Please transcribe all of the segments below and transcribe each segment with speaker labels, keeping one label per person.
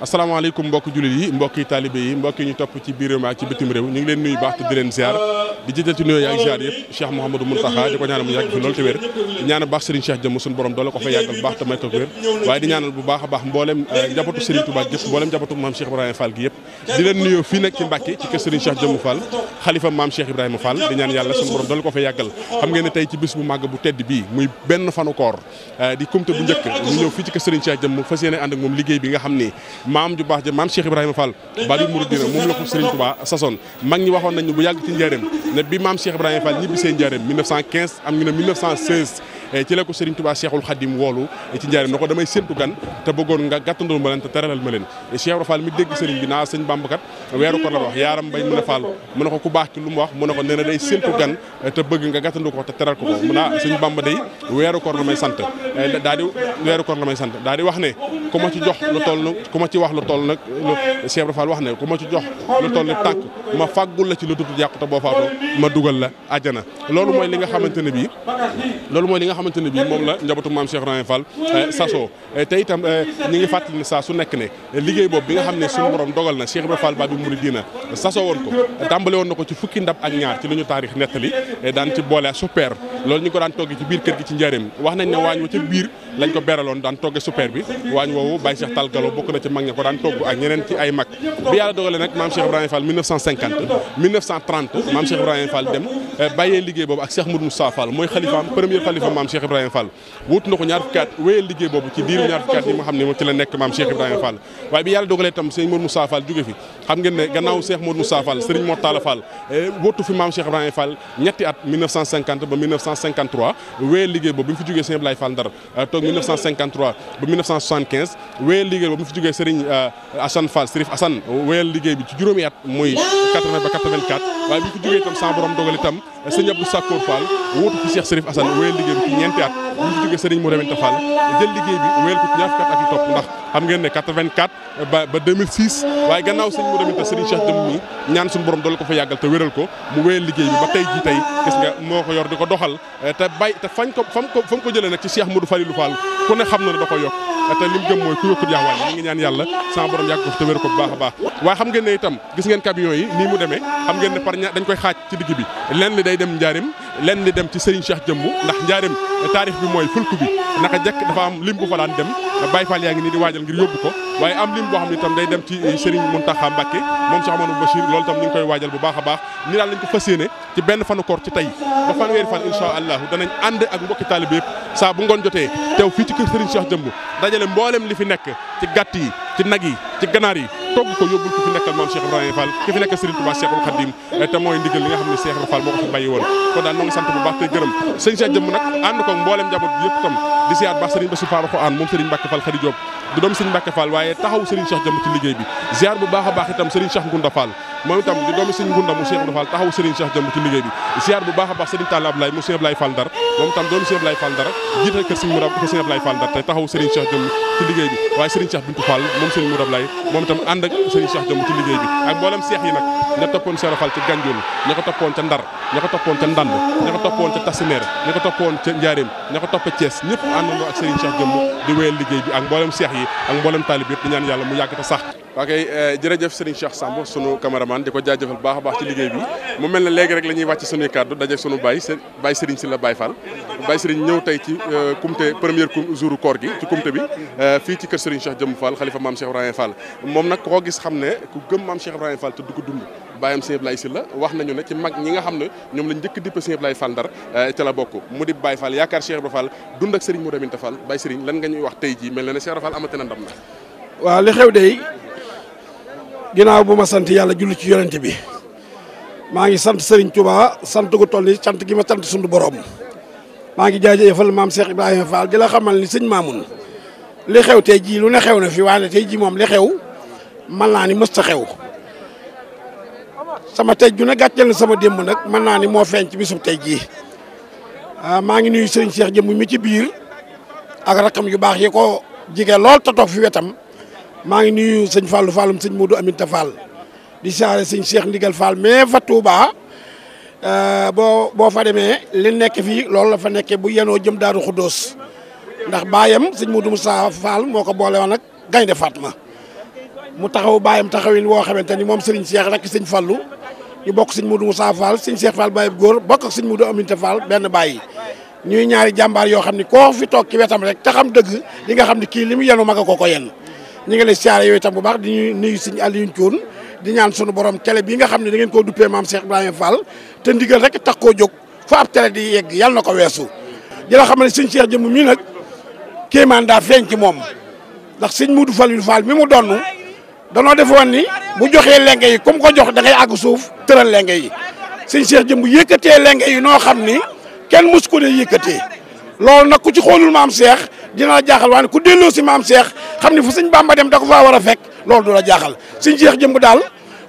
Speaker 1: asalaamaaleykum mbokki jullit yi mbokki taalibe yi mbokki ñu topp ci biir réew mi ak ci bitim réew ñu ngi leen nuyu baax te di leen ziar di jiital ci nuyoo ak ziar yëpp Cheikh Mouhamadou Mountakha di ko ñaanal mu yàgg fi loolu te wér di ñaanal baax Serigne Cheikh Dieumb suñu borom doole ko fa yàggal baax te may ko wér waaye di ñaanal bu baax a baax mboolem njabootu Serigne Touba gépp mboolem njabootu maam Cheikh Ibrahima Fall gi yëpp di leen nuyoo fii nag ci Mbàkke ci kër Serigne Cheikh Dieumb Fall xalifa maam Cheikh Ibrahima Fall di ñaan yàlla suñu borom doole ko fa yàggal xam ngeen ne tey ci bis bu màgg bu tedd bii muy benn fanu koor di kumte bu njëkk ñu ñëw fii ci kër Serigne Cheikh Dieumb fas yéene ànd ak moom liggéey bi nga xam ni maam ju baax ja maam Cheikh Ibrahima Fall Baye Mouridina moom la ko Serigne Touba sasoon mag ñi waxoon nañu bu yàgg ci njaareem ne bi maam Cheikh Ibrahima Fall ñibbi seen njaareem 1915 am ñu ne 1916 ci la ko Serigne Touba Cheikhul Khadim woolu ci njaareem na ko damay séntu gan te bëggoon nga gàttandul ma leen te teralal ma leen Cheikh Ibrahima Fall mi dégg Serigne bi naa sëñ Bamba kat weeru ko la wax yaaram bay mu ne Fall mu ne ko ku baax ki lu mu wax mu ne ko nee na day séntu gan te bëgg nga gàttandu ko te teral ko mu naa sëñ Bamba day weeru koor la may sant daa di weeru koor la may sant daa di wax ne ku ma ci jox lu toll ku ma ci wax lu toll nag Cheikh Ibrahima Fall wax ne ku ma ci jox lu toll ni tànk ma fàggul la ci lu tudd yàqu te boo faatoo ma dugal la àjjana loolu mooy li nga xamante ne bii moom la njabootu maam Cheikh Ibrahima Fall sasoo te itam ñi ngi fàttali ne saa su nekk ne liggéey boobu bi nga xam ne suñu borom dogal na Cheikh Ibrahima Fall Baye Mouridina sasoo woon ko tàmbale woon na ko ci fukki ndab ak ñaar ci lu ñu taarix nettali daan ci boole super loolu ñu ko daan togge ci biir kër gi ci njaareem wax nañ ne waañ wa ca biir lañ ko beraloon daan togge super bi waañ woowu Baye Cheikh Tall Galo bokk na ci mag ña ko daan togg ak ñeneen ci ay mag bi yàlla dogale nag maam Cheikh Ibrahima Fall 1950 1930 maam Cheikh Ibrahima Fall dem bàyyee liggéey boobu ak Cheikh Modou Moussa Fall mooy xalifaam premier xalifa maam Cheikh Ibrahima Fall wut na ko ñaar fukki at wéyal liggéey boobu ci diiru ñaar fukki at yi nga xam ne moom ci la nekk maam Cheikh Ibrahima Fall waaye bi yàlla dogalee itam Serigne Modou Moussa Fall jóge fi xam ngeen ne gannaaw Cheikh Modou Moussa Fall Serigne Mor Talla Fall wutu fi maam Cheikh Ibrahima Fall ñetti at 1950 ba 1953 wéyal liggéey boobu bi mu fi jógee Serigne Ablaye Fall Ndar toog 1953 ba 1975 wéyal liggéey boobu bi mu fi jógee Serigne Assane Fall Serif Assane wéyal liggéey bi ci juróomi at muy 80 ba 84 waaye bi mu fi jógee itam sa borom dogal itam Serigne Abdou Sakkour Fall wutu fi Cheikh Serif Assane wéyal liggéey bi ci ñeenti at bi mu fi jógee Serigne Mouramente Fall jël liggéey bi wéyal ko ci ñaar fukki at ak yu topp ndax xam ngeen ne 84 ba 2006 waaye gannaaw Serigne Mouramente Serigne Cheikh Dieumb mi ñaan suñu borom doole ko fa yàggal te wéral ko mu wéyal liggéey bi ba tey ji tey gis nga moo ko yor di ko doxal te fañ ko fa mu ko jëlee nag ci Cheikh Modou Falilou Fall ku ne xam na ne da ko yokk te lim gëm mooy ku yokkut yaa wàññi ñi ngi ñaan yàlla sama borom yàgg ko te wér ko bu baax a baax waaye xam ngeen ne itam gis ngeen camion yi nii mu demee xam ngeen ne par ñaar dañ koy xaaj ci digg bi lenn li day dem njaarim lenn li dem ci Serigne Cheikh Dieumb ndax njaarim taarix bi mooy fulku bi naka jekk dafa am lim bu fa daan dem Baye Fall yaa ngi nii di waajal ngir yóbbu ko waaye am lim boo xam ne itam day dem ci Serigne Mountakha Mbacké moom Cheikh Amadou Bachir loolu itam ñu ngi koy waajal bu baax a baax ni daal lañ ko fas yéene ci benn fanu koor ci tey ba fanweeri fan insha allahu danañ ànd ak mbokki taalibe yëpp saa bu ngoon jotee teew fii ci kër Serigne Cheikh Dieumb dajale mboolem li fi nekk ci gàtt yi ci nag yi ci ganaar yi togg ko yóbbul ko fi nekkal maam Cheikh Ibrahima Fall ki fi nekkal Serigne Touba Cheikhul Khadim te mooy ndigal li nga xam ne Cheikh Ibrahima Fall moo ko fi bàyyi woon kon daal noo ngi sant bu baax tey gërëm Serigne Cheikh Dieumb nag ànd ko mboolem njaboot bi yëpp itam di siyaat baax Serigne Bassirou Fall Xuraan moom Serigne Mbacke Fall Khady Diop di doom Serigne Mbacke Fall waaye taxaw Serigne Cheikh Dieumb ci liggéey bi ziar bu baax a baax itam Serigne Cheikh Ngunda Fall moom itam di doomi Serigne Ngunda mu Cheikh Ngunda Fall taxaw Serigne Cheikh Dieumb ci liggéey bi ziar bu baax a baax Serigne Talla Ablaye mu Serigne Ablaye Fall Ndar moom itam doomi Serigne Ablaye Fall Ndar jiite kër Serigne Mourab ko Serigne Ablaye Fall Ndar tey taxaw Serigne Cheikh Dieumb ci liggéey bi waaye Serigne Cheikh Bintou Fall moom Serigne Mourab Ablaye moom itam ànd ak Serigne Cheikh Dieumb ci liggéey bi ak mboolem seex yi nag ña toppoon Cheikh Fall ci Gandiol ña ko toppoon ca Ndar ña ko toppoon ca Ndand ña ko toppoon ca Tassineer ña ko toppoon ca Njaaréem ña ko toppe Thiès ñëpp àndandoo ak Serigne Cheikh Dieumb di wéyal liggéey bi ak mboolem seex yi ak mboolem taalib yëpp di ñaan yàlla mu yàgg te sax waa kay jërëjëf Serigne Cheikh Samb sunu caméraman di ko jaajëfal baax a baax ci liggéey bi mu mel ne léegi rek la ñuy wàcc sunuy kàddu daje sunu Baye Serigne si la Baye Fall Baye Serigne ñëw tey ci kumte premier jour koor gi ci kumte bi fii ci kër Serigne Cheikh Dieumb Fall xalifa maam Cheikh Ibrahima Fall moom nag koo gis xam ne ku gëm maam Cheikh Ibrahima Fall te du ko dund bàyyam Serigne Ablaye Sylla wax nañu ne ci mag ñi nga xam ne ñoom lañ njëkk dippe Serigne Ablaye Fall Ndar ca la bokk mu di Baye Fall yaakaar Cheikh Ibrahima Fall dund ak Serigne Mouramente Fall Baye Serigne lan nga ñuy wax tey ji mel na ne Cheikh Ibrahima Fall amate na ndam na
Speaker 2: waaw li xew de ginnaaw bu ma sant yàlla julli ci yonent bi maa ngi sant Serigne Touba sant gu toll ni sant gi ma sant sunu borom maa ngi jaajëfal maam Cheikh Ibrahima Fall di la xamal ni sëñ Mamoun li xew tey jii lu ne xew na fi waaye tey jii moom li xew mën naa ni mësta xew sama tey ju ne gàcceel na sama démb nag mën naa ni moo feeñ ci bisub tey jii maa ngi nuyu Serigne Cheikh Dieumb mi ci biir ak rakam yu baax yi ko jige lool te toog fi wetam maa ngi nuyu sëñ Fallou Fallum sëñ Modou Aminta Fall di siyaare sëñ Cheikh Ndigal Fall mais fa Touba boo fa demee li nekk fii loolu la fa nekkee bu yenoo jëm Daaru Xuddoos ndax baayam sëñ Modou Moussa Fall moo ko boole woon ak Gaynde Fatma mu taxaw baayam taxawin woo xamante ni moom Serigne Cheikh rek sëñ Fallou ñu bokk sëñ Modou Moussa Fall sëñ Cheikh Fall Baye góor bokk ak sëñ Modou Aminta Fall benn Baye ñuy ñaari jàmbaar yoo xam ni koo fi toog ci wetam rek te xam dëgg li nga xam ni kii li mu yenu maga ko yenn ñu ngi lay siyaare yooyu itam bu baax di nuyu sëñ Alioune Thioune di ñaan sunu borom télé bi nga xam ne da ngeen koo duppee maam Cheikh Ibrahima Fall te ndigal rek tax koo jóg fa ab télé di yegg yàlla na ko weesu di la xam ne sëñ Cheikh Jëmb mii nag kéemaan daa feeñ ci moom ndax sëñ Modou Fall mi mu donn danoo defoon ni bu joxee lenge yi comme ko jox da ngay àgg suuf tëral lenge yi sëñ Cheikh Jëmb yëkkatee lenge yi noo xam ni kenn mus ko ne yëkkatee loolu nag ku ci xoolul maam Cheikh dina la jaaxal waaye ku delloo si maam Cheikh xam ni fu sëñ Bamba dem da ko faa war a fekk loolu du la jaaxal sëñ Cheikh Jëmb daal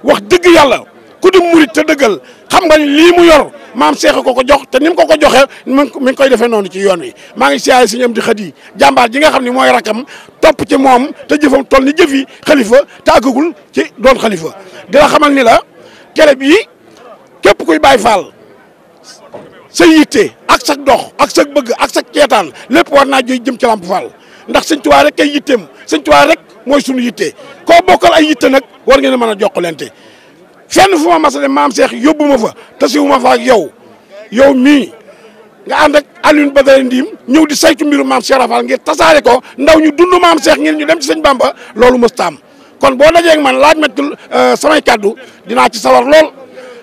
Speaker 2: wax dëgg yàlla ku di murit te dëggal xam nga ni lii mu yor maam Cheikh ko ko jox te ni mu ko joxee mi ngi koy defee noonu ci yoon wi maa ngi siyaare sëñ Amdi Xadi jàmbaar ji nga xam ne mooy rakam topp ci moom te jëfam toll ni jëfi xalifa te àggagul ci doon xalifa di la xamal ni la télé bii képp kuy Baay Faal sa yitte ak sa dox ak sa bëgg ak sa ceetaan lépp war naa joy jëm ci Lamp Fall ndax sëñ Tuubaa rek kay yitteem sëñ Tuubaa rek mooy sunu yitte koo bokkal ay yitte nag war ngeen a mën a jokkalante fenn fu ma mas a dem maam Cheikh yóbbu ma fa te siwu ma fa ak yow mii nga ànd ak Alioune Badara Ndim ñëw di saytu mbiru maam Cheikh Rafal ngir tasaare ko ndaw ñu dund maam Cheikh ngir ñu dem ci sëñ Bamba loolu mëstaam kon boo dajee ak man laaj ma samay kaddu dinaa ci sawar lool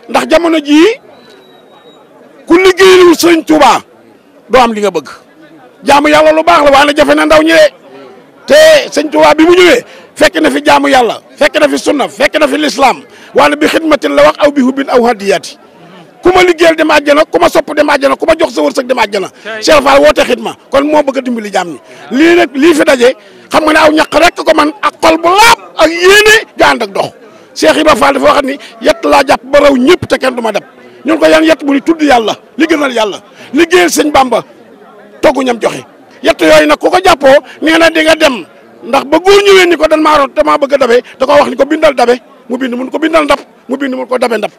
Speaker 2: ndax jamono jii ku liggéeyul sëñ Touba doo am li nga bëgg jaamu yàlla lu baax la waaye nag jafe na ndaw ñëwee te sëñ Touba bi mu ñëwee fekk na fi jaamu yàlla fekk na fi sunna fekk na fi lislaam wala bi xidmatin la wax aw bi hubbin aw hadiyaati ku ma liggéeyal dem àjjana ku ma sopp dem àjjana ku ma jox sa wërsëg dem àjjana Cheikh Fall woote xidma kon moo bëgg a dimbali jaam ñi lii nag lii fi daje xam nga ne aw ñaq rek ko man ak xol bu laab ak yéene ju ànd ak dox Cheikh Ibrahima Fall dafa wax ni yett laa jàpp ba raw ñëpp te kenn du ma dab ñun ko yan yett mu ni tudd yàlla li gënal yàlla liggéeyal sëñ Bamba toggu ñam joxe yett yooyu nag ku ko jàppoo nee na di nga dem ndax ba góor ñëwee ni ko dan maa root damaa bëgg a dabe da ko wax ni ko bindal dabe mu bind mun ko bindal ndap mu bind mun ko dabe ndap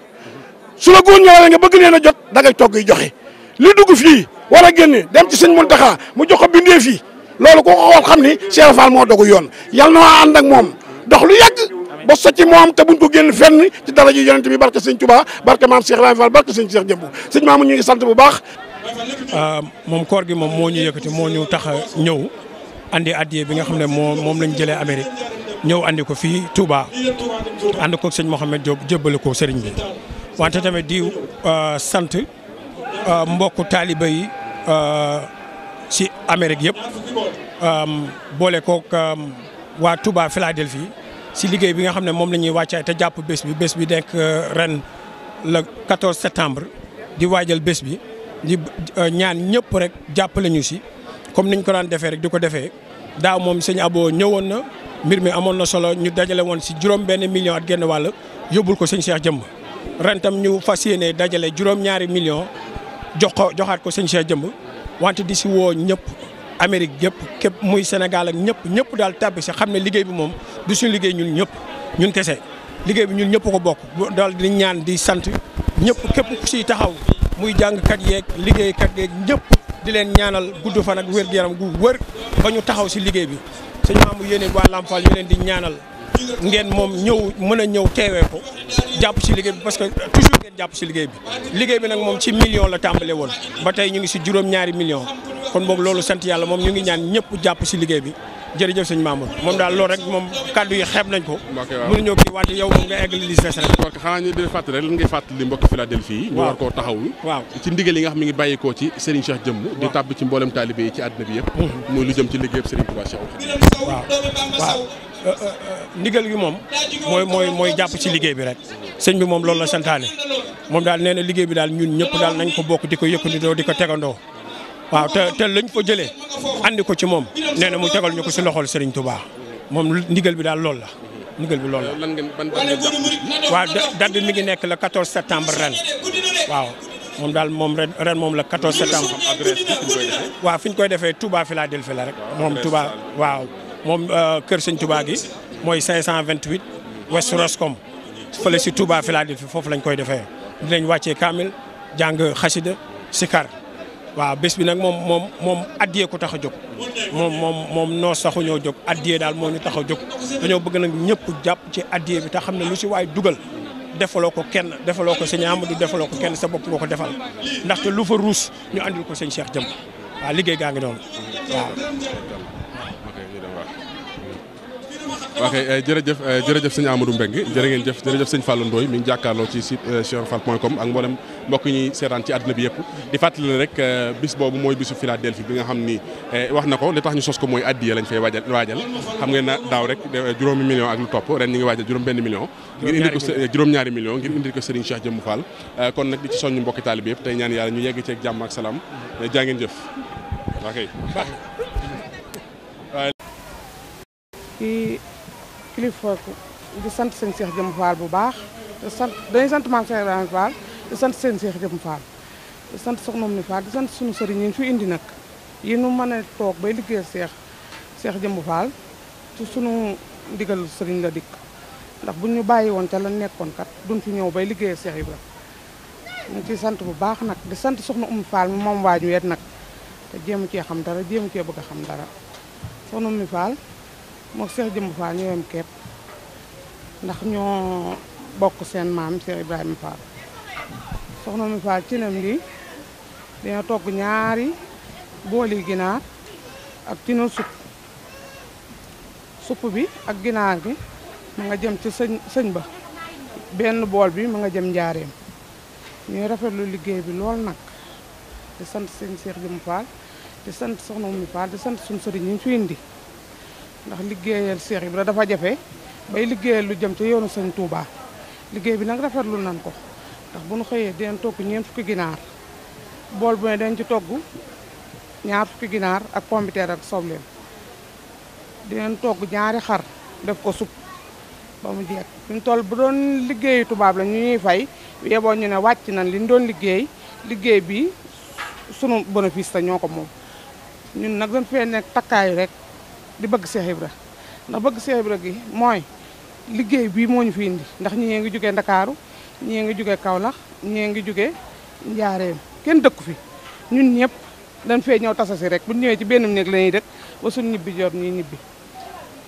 Speaker 2: su la góor ñëwee nga bëgg leen a jot da ngay togg yi joxe li dugg fii war a génne dem ci sëñ Muntaxa mu jox ko bindee fii loolu ku ko xool xam ni Cheikh Fall moo dogu yoon yàlla na waa ànd ak moom dox lu yàgg ba socci moom te buñ ko génn fenn ci dara ji yonent bi barke sëñ Touba barke maam Cheikh Ibrahima Fall barke sëñ Cheikh Jëmb sëñ maamu ñu ngi sant bu baax.
Speaker 3: moom koor gi moom moo ñu yëkkati moo ñu tax a ñëw andi addiye bi nga xam ne moom lañ jëlee Amérique ñëw andi ko fii Touba ànd ko sëñ Mouhamed Diop jébbale ko Serigne bi wante tamit di sant mbokku taaliba yi si Amérique yëpp boole kook waa Touba Philadelphie si liggéey bi nga xam ne moom la ñuy wàccaay te jàpp bés bi nekk ren le 14 septembre di waajal bés bi di ñaan ñëpp rek jàppale ñu si comme niñ ko daan defee rek di ko defee daaw moom sëñ Abo ñëwoon na mbir mi amoon na solo ñu dajale woon si juróom-benn million at genn wàll yóbbul ko sëñ Cheikh Jëmb ren tam ñu fas yéene dajale juróom-ñaari million joxaat ko sëñ Cheikh Jëmb wante di si woo ñëpp Amérique yëpp képp muy Sénégal ak ñëpp daal tàbbi si xam ne liggéey bi moom du suñu liggéey ñun kese liggéey bi ñun ñëpp ko bokk daal di ñaan di sant ñëpp képp ku siy taxaw muy jàngkat yeeg liggéeykat yeeg ñëpp di leen ñaanal gudd fan ak wér-gu-yaram gu wër ba ñu taxaw si liggéey bi sëñ Maamu yéene waa Lamp Fall ñu leen di ñaanal ngeen moom mën a ñëw teewee ko jàpp si liggéey bi parce que toujours ngeen jàpp si liggéey bi nag moom ci million la tàmbale woon ba tey ñu ngi si juróom-ñaari million kon boobu loolu sant yàlla moom ñu ngi ñaan ñëpp jàpp si liggéey bi jërëjëf sëñ Mamour moom daal loolu rek moom kaddu yi xeeb nañ ko mënuñoo kii wante yow moom nga eggali li des rek
Speaker 1: parce que xanaa ñu di fàttali rek lan ngay fàttali mbokki Philadelphie yi ñu war koo taxawlu
Speaker 3: waaw ci
Speaker 1: ndigal yi nga xam mi ngi bàyyikoo ci Serigne Cheikh Jëmb di tàbbi ci mboolem taalibe yi ci àdduna bi yëpp muy lu jëm ci liggéeyam Serigne Touba Cheikh
Speaker 3: waaw ndigal gi moom mooy jàpp ci liggéey bi rek sëñ bi moom loolu la santaane moom daal nee na liggéey bi daal ñun ñëpp daal nañ ko bokk di ko yëkkandoo di ko tegandoo waaw te lañ fa jëlee andi ko ci moom nee na mu tegal ñu ko si loxol Serigne Touba moom ndigal bi daal loolu la ndigal bi loolu la.
Speaker 1: lan ngeen ban
Speaker 3: waaw date bi mi ngi nekk le 14 septembre ren waaw moom daal ren moom le 14 septembre.
Speaker 1: adresse bi fi ñu koy defee.
Speaker 3: waaw fi ñu koy defee Touba Philadelphie la rek. moom Touba waaw moom kër Sëñ Touba gi mooy 528 West Roscom fële si Touba Philadelphie foofu lañ koy defee dinañ wàccee Kamil jàng xasida sikar waaw bés bi nag moom addiyee ko tax a jóg moom noo saxu ñoo jóg addiyee daal moo ñu tax a jóg dañoo bëgg nag ñëpp jàpp ci addiyee bi te xam ne lu si waay dugal defaloo ko kenn defaloo ko sëñ Amadou defaloo ko kenn sa bopp nga ko defal ndaxte lu fa ruus ñu andil ko sëñ Cheikh Dieumb waaw liggéey gaa ngi noonu waaw.
Speaker 1: ok jërëjëf sëñ Amadou Mbengue jërëjëf sëñ Fallou Ndoye mi ngi jàkkaarloo ci site cheikhrfall.com ak mboolem mbokk ñuy seetaan ci àdduna bi yëpp di fàttali rek bis boobu mooy bisu Philadelphie bi nga xam ni wax na ko li tax ñu sos ko mooy addiya lañ fay waajal xam ngeen na daaw rek juróomi million ak lu topp ren ñi ngi waajal juróom-benn million ngir indi ko juróom-ñaari million ngir indi ko Serigne Cheikh Dieumb Fall kon nag di ci soññu mbokki taalibe yëpp tey ñaan yàlla ñu yegg ci ak jàmm ak salaam jaa ngeen jëf
Speaker 4: Kilifa di sant sëñ Cheikh Dieumb Fall bu baax dañuy sant maam Cheikh Ibrahima Fall di sant sëñ Cheikh Dieumb Fall di sant soxna Oumy Fall di sant suñu sëriñ yi fi indi nag yi nu mën a toog bay liggéeyal Cheikh Dieumb Fall ci sunu ndigal sëriñ la dikk ndax bu ñu bàyyi woon ca la nekkoon kat duñ fi ñëw bay liggéeyal Cheikh Ibrahima ñu ciy sant bu baax nag di sant soxna Oumy Fall moom waaju weet nag te jéem cee xam dara jéem cee bëgg a xam dara soxna Oumy Fall moo Cheikh Dieumb Fall ñoo yem képp ndax ñoo bokk seen maam Cheikh Ibrahima Fall soxna Oumy Fall ci nam li dina togg ñaari booli ginaar ak tino supp bi ak ginaar bi ma nga jëm ci sëñ ba benn bool bi ma nga jëm njaareem ñuy rafetlu liggéey bi lool nag di sant sëñ Cheikh Dieumb Fall di sant soxna Oumy Fall di sant suñu sëriñ ñu fi indi ndax liggéeyal Cheikh Ibra dafa jafe bay liggéeyal lu jëm ci yoonu sëñ Touba liggéey bi nag rafetlu nan ko ndax bu nu xëyee dinañ togg ñeent fukki ginaar bool bu ne dañ ci togg ñaar fukki ginaar ak pombiteer ak sobleem dinañ togg ñaari xar def ko supp ba mu jeex ñu toll bu doon liggéeyu tubaab la ñu ñuy fay yeboo ñu ne wàcc nañ li ñu doon liggéey bi sunu bénéfice ta ñoo ko moom ñun nag dañ fee nekk takkaayu rek di bëgg Cheikh Ibra ndax bëgg Cheikh Ibra gi mooy liggéey bii moo ñu fi indi ndax ñii ngi jógee Ndakaaru ñii ngi jógee Kaolack ñii ngi jógee Njaareem kenn dëkku fi ñun ñëpp dañ fee ñëw tasasi rek bu ñëwee ci benn néeg la ñuy dëkk ba suñu ñibbi jot ñuy ñibbi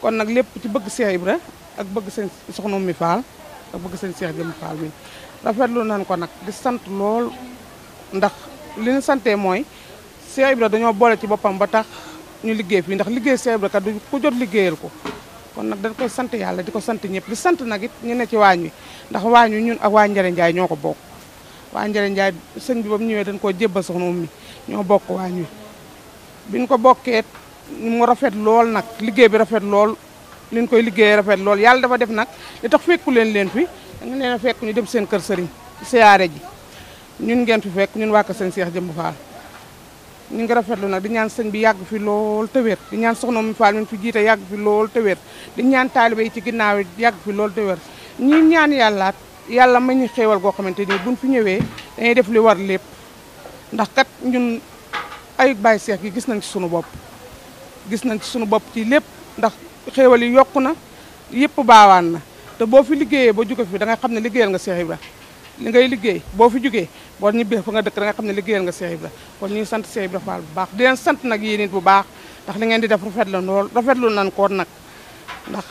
Speaker 4: kon nag lépp ci bëgg Cheikh Ibra ak bëgg seen soxna Oumy Fall ak bëgg seen Cheikh Dieumb Fall mi rafetlu nañ ko nag di sant lool ndax li ñu santee mooy Cheikh Ibra dañoo boole ci boppam ba tax ñu liggéey fii ndax liggéey Cheikh Ibra kat du ku jot liggéeyal ko kon nag dañ koy sant yàlla di ko sant ñëpp di sant nag it ñu ne ci waañ wi ndax waañ wi ñun ak waa Njare Njaay ñoo ko bokk waa Njare Njaay sëñ bi ba mu ñëwee dañ koo jébbal soxna Oumy ñoo bokk waañ wi biñ ko bokkee mu rafet lool nag liggéey bi rafet lool liñ koy liggéeyee rafet lool yàlla dafa def nag li tax fekku leen fi da nga leen a fekk ñu dem seen kër sëriñ siyaare ji ñun ngeen fi fekk ñun waa kër sëñ Cheikh Dieumb Fall ñu ngi rafetlu nag di ñaan sëñ bi yàgg fi lool te wér di ñaan soxna Oumy Fall mi fi jiite yàgg fi lool te wér di ñaan taalibe yi ci ginnaaw yi yàgg fi lool te wér ñi ñaan yàlla ma ñu xéewal goo xamante ni buñ fi ñëwee dañuy def li war lépp ndax kat ñun ay Baye Cheikh yi gis nañ ci sunu bopp ci lépp ndax xéewal yi yokku na yëpp baawaan na te boo fi liggéeyee ba jóge fi da nga xam ne liggéeyal nga Cheikh Ibra li ngay liggéey boo fi jógee boo ñibbee fa nga dëkk da nga xam ne liggéeyal nga Cheikh Ibra kon ñuy sant Cheikh Ibra Fall bu baax di leen sant nag yéen it bu baax ndax li ngeen di def rafetlu nañ ko nag ndax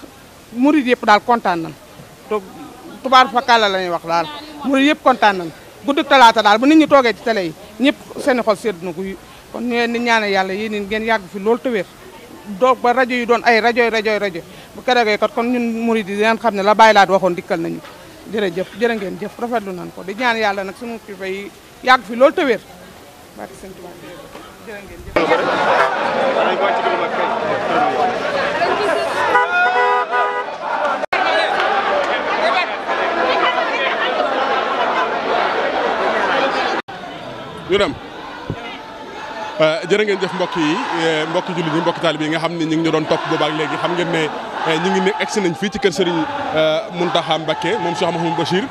Speaker 4: murid yëpp daal kontaan nañ tubaar fa kàlla la ñuy wax daal murid yëpp kontaan nañ guddi talaata daal bu nit ñi toogee ci télé yi ñëpp seeni xol sedd na guy kon ñu leen di ñaanal yàlla yéen it ngeen yàgg fi loolu te wér doog ba rajo yi doon ay rajo bu keroogee kat kon ñun murid yi dinañ xam ne la Baye laat waxoon dikkal nañu jërë ngeen jëf rafetlu nañ ko di ñaan yàlla nag sunu kilifa yi yàgg fi loolu te wér barke sëñ Tuubaa jërë ngeen jëf
Speaker 1: ñu dem jërë ngeen jëf mbokki jullit yi mbokki taalibe yi nga xam ne ñu ngi ñu doon topp boobaak léegi xam ngeen ne ñu ngi ne egsi nañ fii ci kër Serigne Mountakha Mbacké moom Cheikh Mouhamadou Bachir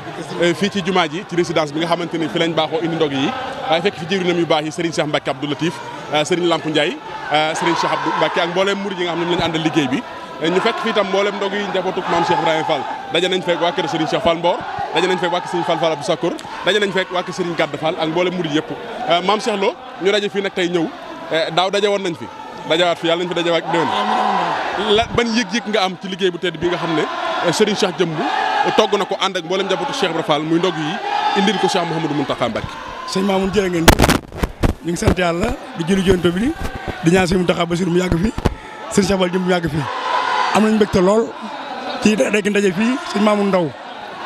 Speaker 1: fii ci jumaa ji ci résidence bi nga xamante ni fi lañ baaxoo indi ndog yi waaye fekk fi jëwriñam yu baax yi Serigne Cheikh Mbacké Abdou Latif Serigne Lamp Ndiaye Serigne Cheikh Abdou Mbacké ak mbooleem murid yi nga xam ne ñoom lañu àndal liggéey bi ñu fekk fii tam mbooleem ndog yi njabootuk maam Cheikh Ibrahima Fall daje nañ fekk waa kër Serigne Cheikh Fall Mbor daje nañ fekk wàkk Serigne Fall Fall Abdou Sakor daje nañ fekk wàkk Serigne Gadd Fall ak mboolem murid yëpp maam Cheikh Lo ñu daje fii nag tey ñëw daaw daje woon nañ fi dajawaat fi yàlla nañ fi dajawaat déwén la ban yëg-yëg nga am ci liggéey bu tedd bi nga xam ne Serigne Cheikh Dieumb togg na ko ànd ak mboolem njabootu Cheikh Ibra Fall muy ndog yi indil ko Cheikh Mouhamadou Mountakha Mbacké.
Speaker 5: sëñ Mamoune jërë ngeen ñu ngi sant yàlla di julli jonto bi di ñaan sëñ Mountakha Bassirou mu yàgg fi sëñ Cheikh Fall Dieumb mu yàgg fi am nañ mbégte lool ci rek ndaje fii sëñ Mamoune Ndaw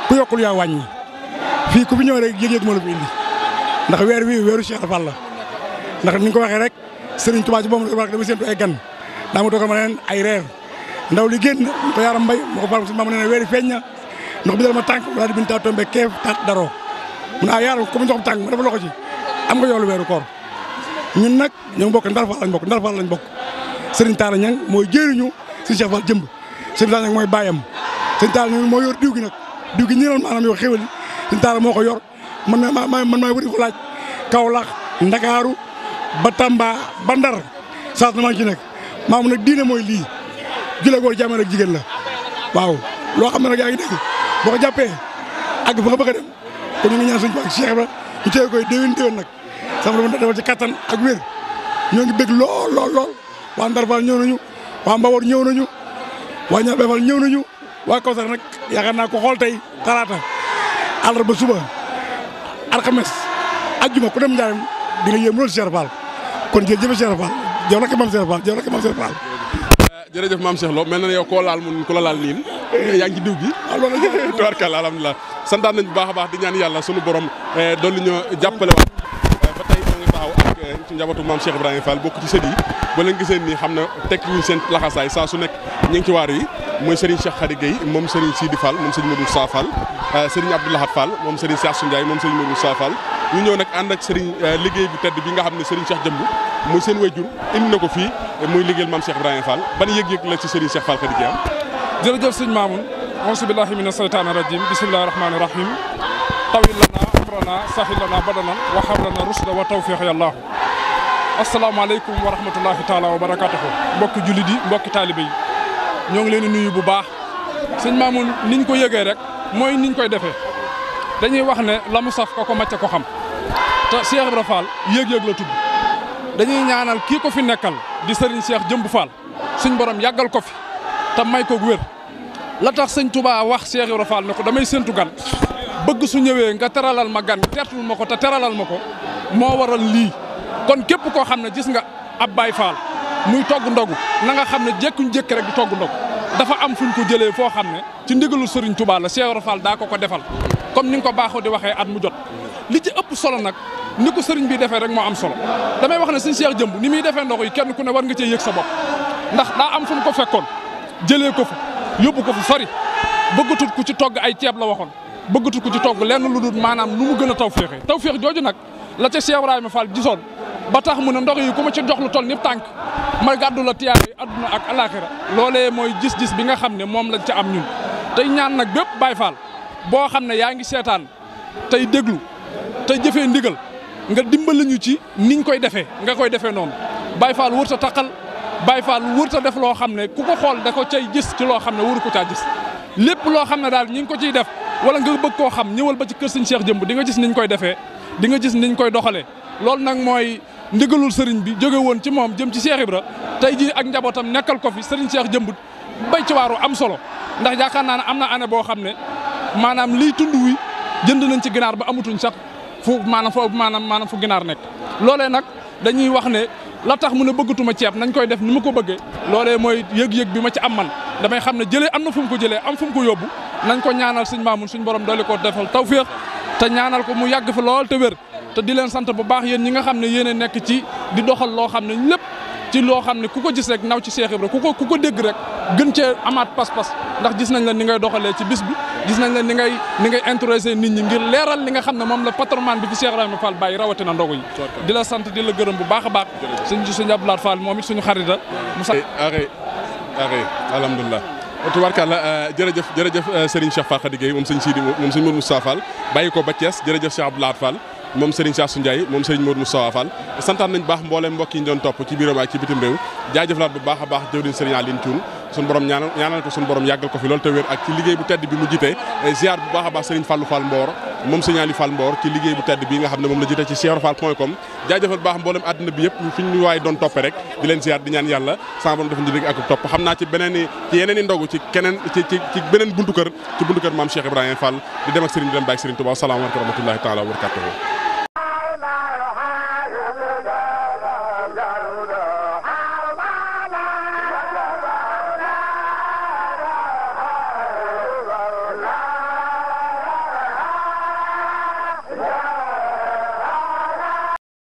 Speaker 5: ku yokkul yaa wàññi fii ku fi ñëw rek yëg-yëg moo la fi indi ndax weer wi weeru Cheikh Fall la ndax ni nga ko waxee rek Serigne Touba ci boobu la dama séntu ay gan daa ma toogal ma neen ay reer ndaw li génn ko yaram mbay moo ko faal sëñ Mamoune nee na weeri feeñ na ndox bi dal ma tànk daal di bind taa tombe keef taat daroo mun a yaaram comme ndox tànk ma dafa loxo ci am nga yoolu weeru koor ñun nag ñoo bokk Ndar Fall lañ bokk Serigne Talla Niang mooy jëriñu Serigne Cheikh Fall Dieumb Serigne Talla Niang mooy bàyyam Serigne Talla Niang moo yor diw gi nag diw gi ñi maanaam yow xéwal Serigne Talla moo ko yor man maay wëri ko laaj Kaolack Ndakaaru ba Tamba ba Ndar saas na maa ngi ci nekk maamu nag diine mooy lii jula góor jàmm ak jigéen la waaw loo xam ne nag yaa ngi dégg boo ko jàppee àgg fa nga bëgg a dem kon ñu ngi ñaan suñu ak Cheikh Ibra ñu téye koy déwén nag sama dama defal ci kattan ak wér ñoo ngi bég lool waa Ndar Fall ñëw nañu waa Mbawar ñëw nañu waa Ñaar Bay Fall ñëw nañu waa Kawsar nag yaakaar naa ko xool tey talaata àllarba suba alxames ajjuma ku dem Njaareem di nga yéem loolu Cheikh Fall kon jërëjëf Cheikh Fall jow rek maam Cheikh Fall jow rek maam Cheikh Fall
Speaker 1: jërëjëf maam Cheikh Lo mel na ne yow koo laal mun ku la laal niin yaa ngi ci diw gi tubaarkalla alhamdulilah santaan nañ bu baax a baax di ñaan yàlla sunu borom dolli ñu jàppale waat ba tey ñoo ngi taxaw ak ci njabootu maam Cheikh Ibrahima Fall bokk ci sët yi ba leen giseen nii xam ne tekki wuñ seen laxasaay saa su nekk ñu ngi ci waar yi mooy Serigne Cheikh Khady Gueye moom Serigne Sidi Fall moom Serigne Modou Sa Fall Serigne Abdoulahat Fall moom Serigne Cheikh Su Ndiaye moom Serigne Modou Sa Fall ñu ñëw nag ànd ak Serigne liggéey bu tedd bi nga xam ne Serigne Cheikh Dieumb muy seen wayjur indi na ko fii muy liggéeyal maam Cheikh Ibrahima Fall ban yëg-yëg la ci Serigne Cheikh Fall Khady Gueye am.
Speaker 6: jërëjëf sëñ Mamoune auzu billahi mina shaytaani rajim bismillahi rahmaani rahim tawil lana amrana sahil lana badanan wa hablana rusda wa tawfiq yàllaahu asalaamaaleykum wa rahmatullahi taala wa barakatuhu mbokki jullit yi mbokki taalibe yi ñoo ngi leen di nuyu bu baax sëñ Mamoune niñ ko yëgee rek mooy niñ koy defee dañuy wax ne la mu saf ko macce ko xam te Cheikh Ibra Fall yëg-yëg la tudd dañuy ñaanal kii ko fi nekkal di Serigne Cheikh Dieumb Fall suñ borom yàggal ko fi te may ko wér la tax sëñ Touba wax Cheikh Ibra Fall ne ko damay séntu gan bëgg su ñëwee nga teralal ma gan tertul ma ko te teralal ma ko moo waral lii kon képp koo xam ne gis nga ab Baye Fall muy togg ndogu na nga xam ne jékkuñ jékk rek di togg ndogu dafa am fuñ ko jëlee foo xam ne ci ndigalu Serigne Touba la Cheikh Ibra Fall daa ko defal comme ni nga ko baaxoo di waxee at mu jot li ci ëpp solo nag ni ko Serigne bi defee rek moo am solo damay wax ne sëñ Cheikh Dieumb ni muy defee ndogu yi kenn ku ne war nga cee yëg sa bopp ndax daa am fu mu ko fekkoon jëlee ko fa yóbbu ko fa sori bëggatut ku ci togg ay ceeb la waxoon bëggatut ku ci togg lenn lu dul maanaam lu mu gën a tawféex jooju nag la ca Cheikh Ibrahima Fall gisoon ba tax mu ne ndox yi ku ma ci jox lu toll ni tànk ma gàddu la tiyaar yi adduna ak alaxira loolee mooy gis-gis bi nga xam ne moom lañ ca am ñun tey ñaan nag bépp Baye Fall boo xam ne yaa ngi seetaan tey déglu tey jëfee ndigal nga dimbali ñu ci niñ koy defee nga koy defee noonu Baye Fall wërta taqal Baye Fall wërta def loo xam ne ku ko xool da ko cay gis ci loo xam ne waru ko caa gis lépp loo xam ne daal ñi ngi ko ciy def wala nga bëgg koo xam ñëwal ba ci kër sëñ Cheikh Dieumb di nga gis niñ koy defee di nga gis niñ koy doxalee loolu nag mooy ndigalul sëriñ bi jóge woon ci moom jëm ci Cheikh Ibra tey jii ak njabootam nekkal ko fi sëriñ Cheikh Dieumb bay ci waaru am solo ndax yaakaar naa ne am na année boo xam ne maanaam lii tund wi jënd nañ ci ginaar ba amatuñ sax fu maanaam fu ginaar nekk loolee nag dañuy wax ne la tax mu ne bëggatuma ceeb nañ koy def ni ma ko bëggee loolee mooy yëg-yëg bi ma ci am man damay xam ne jëlee am na fu mu ko jëlee am fu mu ko yóbbu nañ ko ñaanal sëñ Mamoune suñ borom doole ko defal tawféex te ñaanal ko mu yàgg fi lool te wér te di leen sant bu baax yéen ñi nga xam ne yéen a nekk ci di doxal loo xam ne lépp ci loo xam ne ku ko gis rek naw ci Cheikh Ibra ku ko dégg rek gën cee amaat pas-pas ndax gis nañ la ni ngay doxalee ci bis bi gis nañ la ni ngay intéresser nit ñi ngir leeral li nga xam ne moom la patrimoine bi fi Cheikh Ibrahima Fall bàyyi rawatina ndogu yi di la sant di la gërëm bu baax a baax sëñ Abdoulaye Fall moom it suñu xarita mu sax
Speaker 1: alhamdulilah tubarkalla jërëjëf Serigne Cheikh Fall Khady Gueye moom sëñ Sidi moom sëñ Modou Moustapha Fall bàyyi ko ba Thiès jërëjëf Cheikh Abdoulaye Fall moom Serigne Cheikh Su Ndiaye moom Serigne Modou Moustapha Fall santaan nañ baax mbooleem mbokk yi ñu doon topp ci biiram ak ci bitim réew jaajëfalaat bu baax a baax jëwriñ Serigne Aline Thioune suñu borom ñaanal ko suñu borom yàggal ko fi loolu te wér ak ci liggéey bu tedd bi mu jiite ziar bu baax a baax Serigne Fallou Fall Mbor moom Serigne Ali Fall Mbor ci liggéey bu tedd bi nga xam ne moom la jiite ci cheikhrofall.com jaajëfal baax mboolem àdduna bi yëpp fi ñu waay doon toppe rek di leen ziar di ñaan yàlla sama borom dafa ñu dégg ak topp xam naa ci yeneen i ndogu ci keneen ci beneen buntu kër maam Cheikh Ibrahima Fall di dem ak Serigne di dem bàyyi Serigne Touba asalaamaaleykum wa rahmatullahi taala wa barakatuhu